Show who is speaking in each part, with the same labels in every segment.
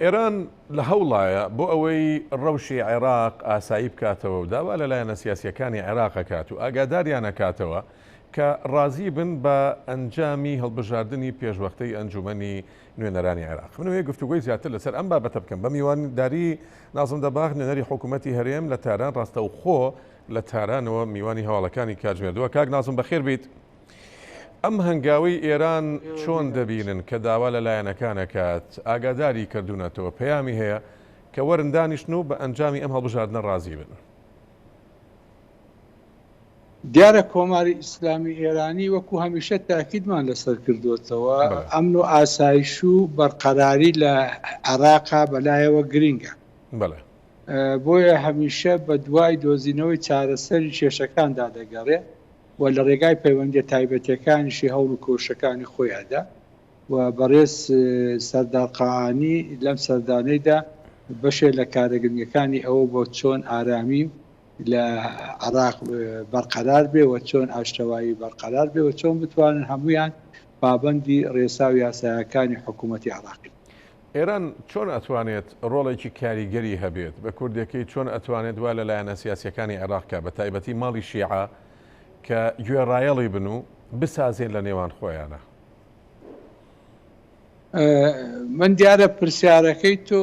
Speaker 1: ئێران لە هەوڵایە بۆ ئەوەی ڕەوشی عێراق ئاسایی بکاتەوە و داوا لە لایەنە سیاسییەکانی عێراق ئەکات و ئاگاداریان ئەکاتەوە کە ڕازی بن بە ئەنجامی هەڵبژاردنی پێشوەختەی ئەنجومەنی نوێنەرانی عێراق. من ئەمەوێ گفتوگۆی زیاتر لەسەر ئەم بابەتە بکەم بە میوانداری نازم دەباغ نوێنەری حکوومەتی هەرێم لە تاران ڕاستەوخۆ لە تارانەوە میوانی هەواڵەکانی کاتژمێر دووە. کاک نازم بەخێر بیت. ئەم هەنگاوەی ئێران چۆن دەبینن کە داوا لە لایەنەکان ئەکات، ئاگاداری کردوونەتەوە، پەیامی هەیە کە وەرن دانیشن و بە ئەنجامی ئەم هەڵبژاردنە ڕازی بن؟
Speaker 2: دیارە کۆماری ئیسلامی ئێرانی وەکو هەمیشە تاکیدمان لەسەر کردووەتەوە، ئەمن و ئاسایش و بەرقەراری لە عێراقا بەلایەوە گرینگە. بۆیە هەمیشە بەدوای دۆزینەوەی چارەسەری کێشەکاندا دەگەڕێ. و لە ڕێگای پەیوەندیە تایبەتیەکانیشی هەوڵ و کۆششەکانی خۆی ئەدا و بەڕێز سەردار قائانی لەم سەردانەیدا بەشێ لە کارە گرنگەکانی ئەوە بۆ چۆن ئارامی لە عێراق بەرقەرار بێ و چۆن ئاشتەوایی بەرقەرار بێ و چۆن بتوانن هەموویان پابەندی ڕێسا و یاسایەکانی حکوومەتی عێراقی بن.
Speaker 1: ئێران چۆن ئەتوانێت ڕۆڵێکی کاریگەری هەبێت؟ بە کوردێکەی چۆن ئەتوانێت وا لە لایەنە سیاسیەکانی عێراق کا بە تایبەتی ماڵی شیعە کە گوێڕایەڵی بن و بسازێن لە نێوان خۆیانا؟
Speaker 2: من دیارە پرسیارەکەی تۆ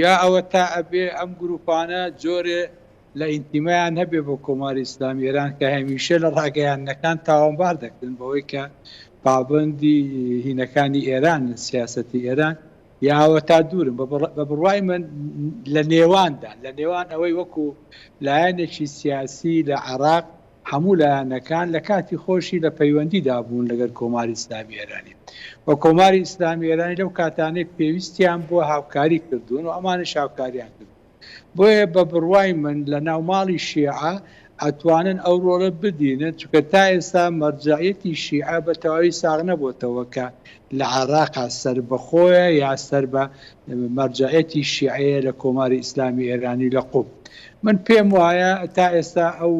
Speaker 2: یا ئەوە تا ئەبێ ئەم گروپانە جۆرێ لە ئینتیمایان هەبێ بۆ کۆماری ئیسلامی ئێران کە هەمیشە لە ڕاگەیاندنەکان تاوانبار دەکرن بەوەی کە پابەندی هینەکانی ئێرانن، سیاسەتی ئێران، یا ئەوەتا دوورن. بە بڕوای من لە نێواندان، لە نێوان ئەوەی وەکو لایەنێکی سیاسی لە عێراق هەموو لایەنەکان لە کاتی خۆشی لە پەیوەندیدا بوون لەگەل کۆماری ئیسلامی ئێرانی و کۆماری ئیسلامی ئێرانی لەو کاتانەی پێویستیان بووە هاوکاری کردوون و ئەمانیش هاوکاریان کردوون. بۆیە بە بڕوای من لە ناو ماڵی شیعە ئەتوانن ئەو ڕۆڵە ببینن، چونکە تا ئێستا مەرجەعیەتی شیعە بە تەواوی ساغ نەبۆتەوە کە لە عێراقا سەربەخۆیە یا سەر بە مەرجەعیەتی شیعەیە لە کۆماری ئیسلامی ئێرانی لە قوم. من پێم وایە تا ئێستا ئەو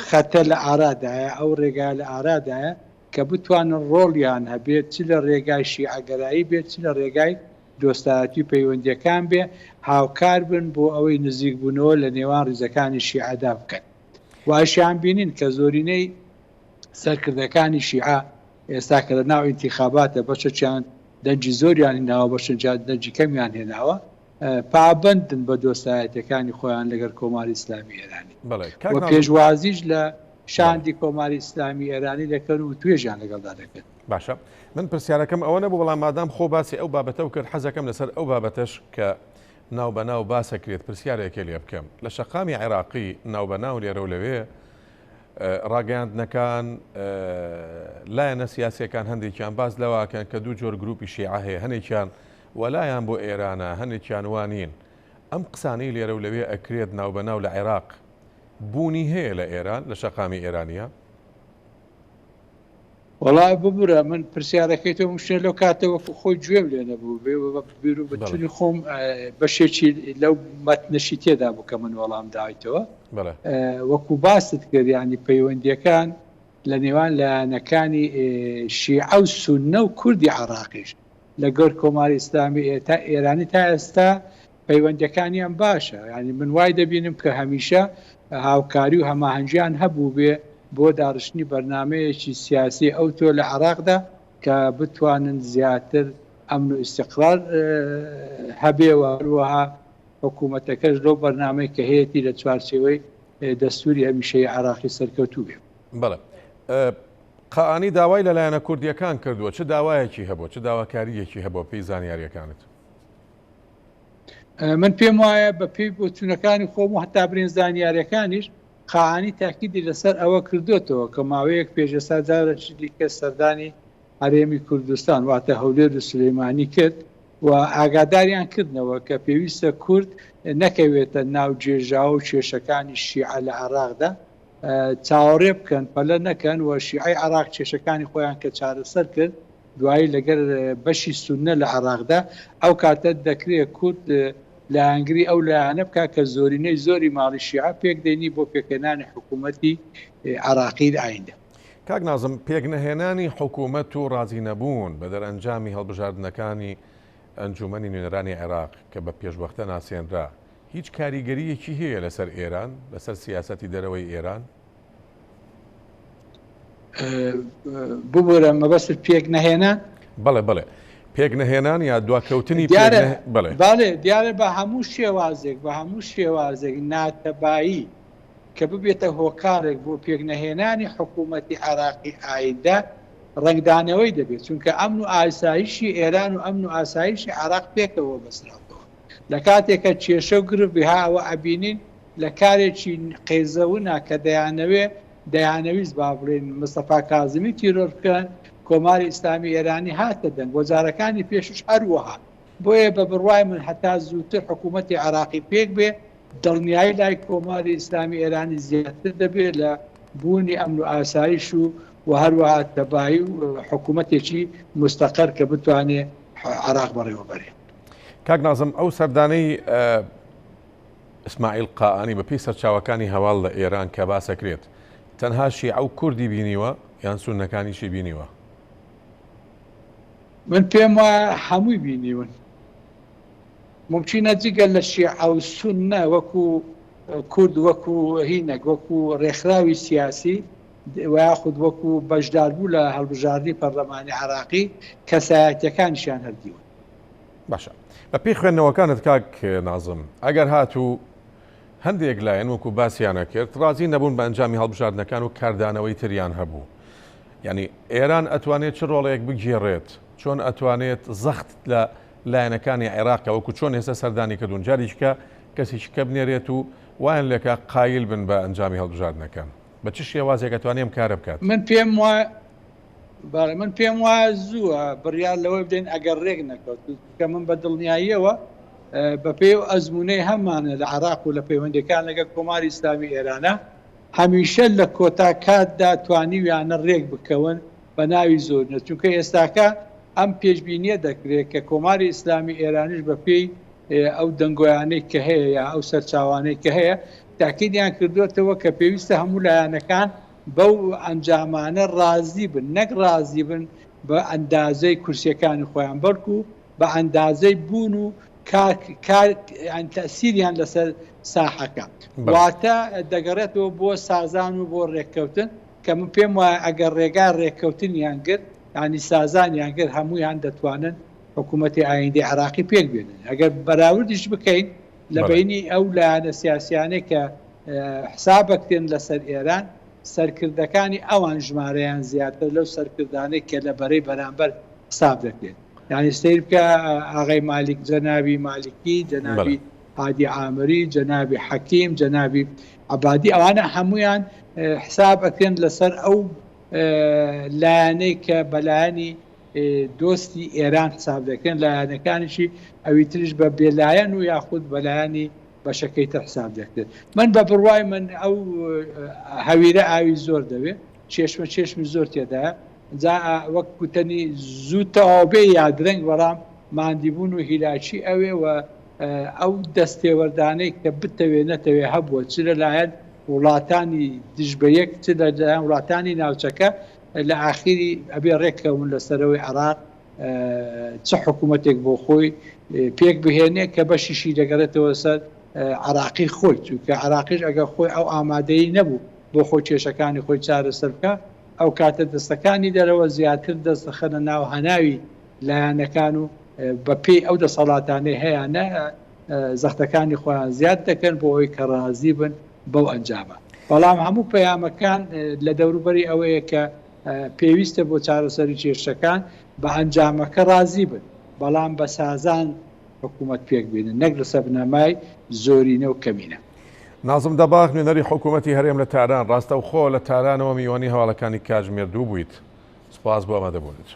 Speaker 2: خەتە لە ئارادایە، ئەو ڕێگایە لە ئارادایە کە بتوانن ڕۆڵیان هەبێت چ لە ڕێگای شیعەگەرایی بێت چ لە ڕێگای دۆستایەتی و پەیوەندییەکان بێ هاوکار بن بۆ ئەوەی نزیکبوونەوە لە نێوان ڕیزەکانی شیعەدا بکەن. وایشیان بینین کە زۆرینەی سەرکردەکانی شیعە ئێستا کە لە ناو ئینتیخاباتە بەشێکیان دەنگی زۆریان هێناوە بەشێکیان دەنگی کەمیان هێناوە پابەندن بە دۆستایەتیەکانی خۆیان لەگەڵ کۆماری ئیسلامی ئێرانی و پێشوازیش لە شاندی کۆماری ئیسلامی ئێرانی دەکەن و توێژیان لەگەڵدا دەکەن.
Speaker 1: باشە من پرسیارەکەم ئەوە نەبوو بەڵام مادام خۆ باسی ئەو بابەتەو کرد حەزەکەم لەسەر ئەو بابەتەش کە ناو بە ناو باسەکرێت پرسیارێکێ لێ بکەم لە شەقامی عێراقی ناو بە ناو لێرە و لەوێ ڕاگەیاندنەکان لایەنە سیاسیەکان هەندێکیان باس لەواکەن کە دوو جۆر گروپی شیعە هەیە هەنێکیان وەلایان بۆ ئێرانە هەنێکیان وانین ئەم قسانەی لێرە و لەوێ ئەکرێت ناو بە ناو لە عێراق بوونی هەیە لە ئێران لە شەقامی ئێرانیە؟
Speaker 2: وەڵا ببورە من پرسیارەکەی تۆ مشتێ لەو کاتە وەکو خۆی گوێم لێ نەبوو بێ بیر و بچونی خۆم بەشێکی لەو مەتنەشی تێدا بوو کە من وەڵام دایتەوە وەکو باست کرد ینی پەیوەندیەکان لە نێوان لایەنەکانی شیعە و سوننە و کوردی عراقیش لەگەر کۆماری ئیسلامی تا ئێرانی تا ئێستا پەیوەندیەکانیان باشە یانی من وای دەبینم کە هەمیشە هاوکاری و هەماهەنگیان هەبووبێ بۆ داڕشتنی بەرنامەیەکی سیاسی ئەوتۆ لە عێراقدا کە بتوانن زیاتر ئەمن و ئیستیقرار هەبێ و هەروەها حکوومەتەکەش لەو بەرنامەی کە هەیەتی لە چوارچێوەی دەستووری هەمیشەیی عێراقی سەرکەوتوو بێ.
Speaker 1: بەڵێ. قائانی داوای لە لایەنە کوردییەکان کردووە، چ داوایەکی هەبووە، چ داواکارییەکی هەبووە پێی زانیارییەکانت؟
Speaker 2: من پێم وایە بە پێی بۆچوونەکانی خۆم و هەتا برێن زانیاریەکانیش قائانی تاکیدی لەسەر ئەوە کردوێتەوە کە ماوەیەک پێش ئێستا جارێکی دیکە سەردانی هەرێمی کوردستان واتە هەولێر و سلەیمانی کرد و ئاگاداریان کردنەوە کە پێویستە کورد نەکەوێتە ناو گێژاو و کێشەکانی شیعە لە عێراقدا چاوەڕێ بکەن پەلە نەکەن و شیعەی عێراق کێشەکانی خۆیان کە چارەسەر کرد دوایی لەگەر بەشی سوننە لە عێراقدا، ئەو کاتە دەکرێ کورد لایەنگری ئەو لایەنە بکات کە زۆرینەی زۆری ماڵی شیعە پێکدێنی بۆ پێکهێنانی حکوومەتی عێراقی لە ئایندە.
Speaker 1: کاک نازم، پێکنەهێنانی حکوومەت و ڕازی نەبوون بە دەرئەنجامی هەڵبژاردنەکانی ئەنجوومەنی نوێنەرانی عێراق کە بە پێشوەختە ناسێنرا، هیچ کاریگەرییەکی هەیە لەسەر ئێران، لەسەر سیاسەتی دەرەوەی ئێران؟
Speaker 2: ببورە مەبەستت پێک نەهێنان؟
Speaker 1: بەڵێ بەڵێ پێک نەهێنان یا دواکەوتنی
Speaker 2: دیارە بەڵێ بەڵێ دیارە بە هەموو شێوازێک بە هەموو شێوازێک ناتەبایی کە ببێتە هۆکارێک بۆ پێک نەهێنانی حکوومەتی عێراقی ئایندە ڕەنگدانەوەی دەبێت چونکە ئەمن و ئاسایشی ئێران و ئەمن و ئاسایشی عێراق پێکەوە بەسراوەوە لە کاتێکە کێشە و گرفت بێ ها ئەوە ئەبینین لە کارێکی قێزەونا کە دەیانەوێ دەیانەویست با بڵێین مستەفا کازمی تیرۆر بکەن کۆماری ئیسلامی ئێرانی هاتە دەنگ وە جارەکانی پێشوش هەروەها بۆیە بە بڕوای من هەتا زووتر حکوومەتی عێراقی پێک بێ دڵنیایی لای کۆماری ئیسلامی ئێرانی زیاتر دەبێ لە بوونی ئەمن و ئاسایش و و هەروەها تەبایی و حکوومەتێکی مستەقەر کە بتوانێ عێراق بەڕێوە بەرێ.
Speaker 1: کاک نازم ئەو سەردانەی ئیسماعیل قائانی بە پێی سەرچاوەکانی هەواڵ لە ئێران کە باسەکرێت تەنها شیعە و کوردی بینیوە یان سوننەکانیشی بینیوە؟
Speaker 2: من پێم وایە هەمووی بینیون. مومکینە جگە لە شیعە و سوننە وەکو کورد وەکو هینەک وەکو ڕێکخراوی سیاسی و یاخود وەکو بەشداربوو لە هەڵبژاردنی پەرلەمانی عێراقی کەسایەتیەکانیشیان هەر دیون.
Speaker 1: باشە بە پێی خوێندنەوەکانت کاک نازم ئەگەر هاتوو هەندێک لایەن وەکو باسیانە کرد ڕازی نەبوون بە ئەنجامی هەڵبژاردنەکان و کاردانەوەی تریان هەبوو یعنی ئێران ئەتوانێت چ ڕۆڵێک بگێڕێت چۆن ئەتوانێت زەخت لە لایەنەکانی عێراقە وەکو چۆن ئێستا سەردانی کردوون جاریشکە کەسێکی کە بنێرێت و وایان لێکا قایل بن بە ئەنجامی هەڵبژاردنەکان بە چ شێوازێک ئەتوانێ ئەم کارە بکات؟
Speaker 2: من پێم وایە بەڵێ من پێم وایە زووە بڕیار لەوە بدەین ئەگەر ڕێک نەکەوت کە من بە دڵنیاییەوە بەپێی و ئەزمونەی هەمانە لە عراق و لە پەیوەندەکان لەگەڵ کۆماری ئیسلامی ئێرانە هەمیشە لە کۆتا کاتدا توانیویانە ڕێک بکەون بە ناوی زۆرینە چونکە ئێستاکە ئەم پێشبینیە دەکرێت کە کۆماری ئیسلامی ئێرانیش بە پێی ئەو دەنگۆیانەی کە هەیە یا ئەو سەرچاوانەی کە هەیە تاکیدیان کردوێتەوە کە پێویستە هەموو لایەنەکان بەو ئەنجامانە ڕازی بن نەک ڕازی بن بە ئەندازەی کورسیەکانی خۆیان بەڵکو بە ئەندازەی بوون و کار کار یان تەسیریان لەسەر ساحەکە واتە دەگەڕێتەوە بۆ سازان و بۆ ڕێککەوتن کە من پێم وایە ئەگەر ڕێگا ڕێککەوتنیان گرت ینی سازانیان گرت هەمویان دەتوانن حکوومەتی ئایندەی عراقی پێک بێنن ئەگەر بەراوردیش بکەین لە بەینی ئەو لایەنە سیاسیانەی کە حسابەکرێن لەسەر ئێران، سەرکردەکانی ئەوان ژمارەیان زیاترە لەو سەرکردانەی کە لە بەرەی بەرامبەر حساب دەکرێن. یانی سەیر بکە ئاغای مالیک، جەنابی مالیکی، جەنابی هادی عامری، جەنابی حەکیم، جەنابی عەبادی ئەوانە هەموویان حساب ئەکرێن لەسەر ئەو لایەنەی کە بە لایەنی دۆستی ئێران حساب دەکرێن، لایەنەکانیشی ئەویتریش بە بێلایەن و یاخود بە لایەنی بەشەکەی تر حساب دەکرێت. من بە بڕوای من ئەو هەویرە ئاوی زۆر دەوێت، چێشمە چێشمی زۆر تێدایە، جا وەک گوتەنی زوو تەواو بێ یا درەنگ بەڵام ماندیبوون و هیلاکی ئەوێ و ئەو دەستێوەردانەی کە بتەوێ نەتەوێ هەبووە چ لەلایەن وڵاتانی دژ بە یەک چ لەلایەن وڵاتانی ناوچەکە لە ئاخیری ئەبێ ڕێککەون لەسەرەوەی عێراق چ حکوومەتێک بۆ خۆی پێک بهێنێ کە بەشیشی دەگەڕێتەوە سەر عراقی خۆی چونکە عراقیش ئەگەر خۆی ئەو ئامادەی نەبوو بۆ خۆی کێشەکانی خۆی چارەسەر بکە ئەو کاتە دەستەکانی دەرەوە زیاتر دەست دەخەنە ناو هەناوی لایەنەکان و بە پێی ئەو دەسەڵاتانەی هەیانە زەختەکانی خۆیان زیاد دەکەن بۆ ئەوەی کە ڕازی بن بەو ئەنجامە. بەڵام هەموو پەیامەکان لە دەوروبەری ئەوەیە کە پێویستە بۆ چارەسەری کێشەکان بە ئەنجامەکە ڕازی بن، بەڵام بە سازان حکوومەت پێک بێنن نەک لەسەر بنەمای زۆرینە و کەمینە.
Speaker 1: نازم دەباغ، نوێنەری حکوومەتی هەرێم لە تاران، ڕاستەوخۆ لە تارانەوە میوانی هەواڵەکانی کاتژمێر دوو بوویت. سوپاس بۆ ئامادەبوونت.